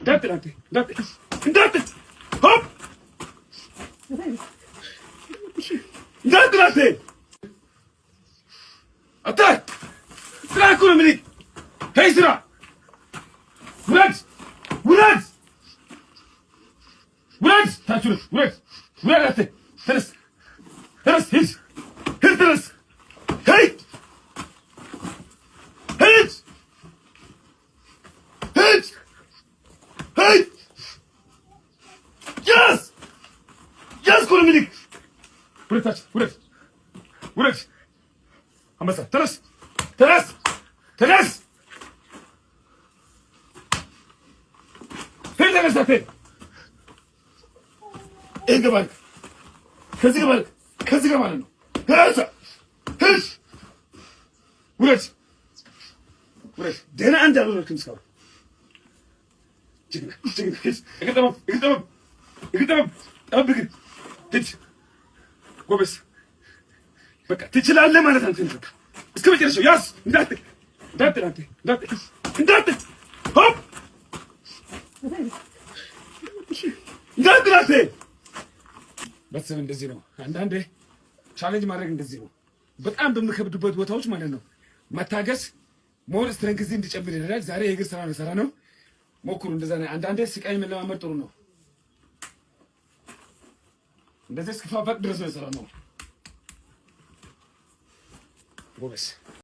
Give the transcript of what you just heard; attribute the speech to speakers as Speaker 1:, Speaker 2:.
Speaker 1: እንዳትል አንተ፣ እንዳትል፣ እንዳትል፣ ሆፕ፣ እንዳትል አንተ። Attack! ስራ እኮ ነው የምልህ። ተይ ስራ። ውረድ፣ ውረድ፣ ውረድ፣ ታች ውረድ፣ ውረድ፣ ውረድ። አንተ ተነስ፣ ተነስ፣ ሂድ፣ ሂድ፣ ተነስ፣ ሂድ፣ ሂድ፣ ሂድ፣ ሂድ። ያዝ፣ ያዝ እኮ ነው የምልህ። ውረድ፣ ታች ውረድ፣ ውረድ። አንበሳ ተነስ፣ ተነስ፣ ተነስ፣ ሂድ፣ ተነስ፣ ሂድ። ይሄ ገባል፣ ከዚህ ገባል፣ ከዚህ ጋር ማለት ነው። ተነስ፣ ሂድ፣ ውረድ፣ ውረድ። ደህና አንድ አልወረድክም እስካሁን። ጀግና፣ ጀግና። ሂድ። እግር ጠበብ፣ እግር ጠበብ፣ እግር ጠበብ፣ ጠበብ እግር። ሂድ ጎበዝ። በቃ ትችላለህ ማለት አንተ በቃ እስከ መጨረሻው ያዝ። እንዳትል፣ እንዳትል አንተ፣ እንዳትል፣ እንዳትል፣ ሆፕ፣ እንዳትል አንተ። ቤተሰብ እንደዚህ ነው። አንዳንዴ challenge ማድረግ እንደዚህ ነው። በጣም በሚከብዱበት ቦታዎች ማለት ነው መታገስ more strength እንዲጨምር ይረዳል። ዛሬ የእግር ስራ ነው የሰራ ነው። ሞክሩ። እንደዛ ነው። አንዳንዴ ስቃይ መለማመድ ጥሩ ነው። እንደዚህ እስክፋፈቅ ድረስ ነው የሰራ ነው። ጎበዝ።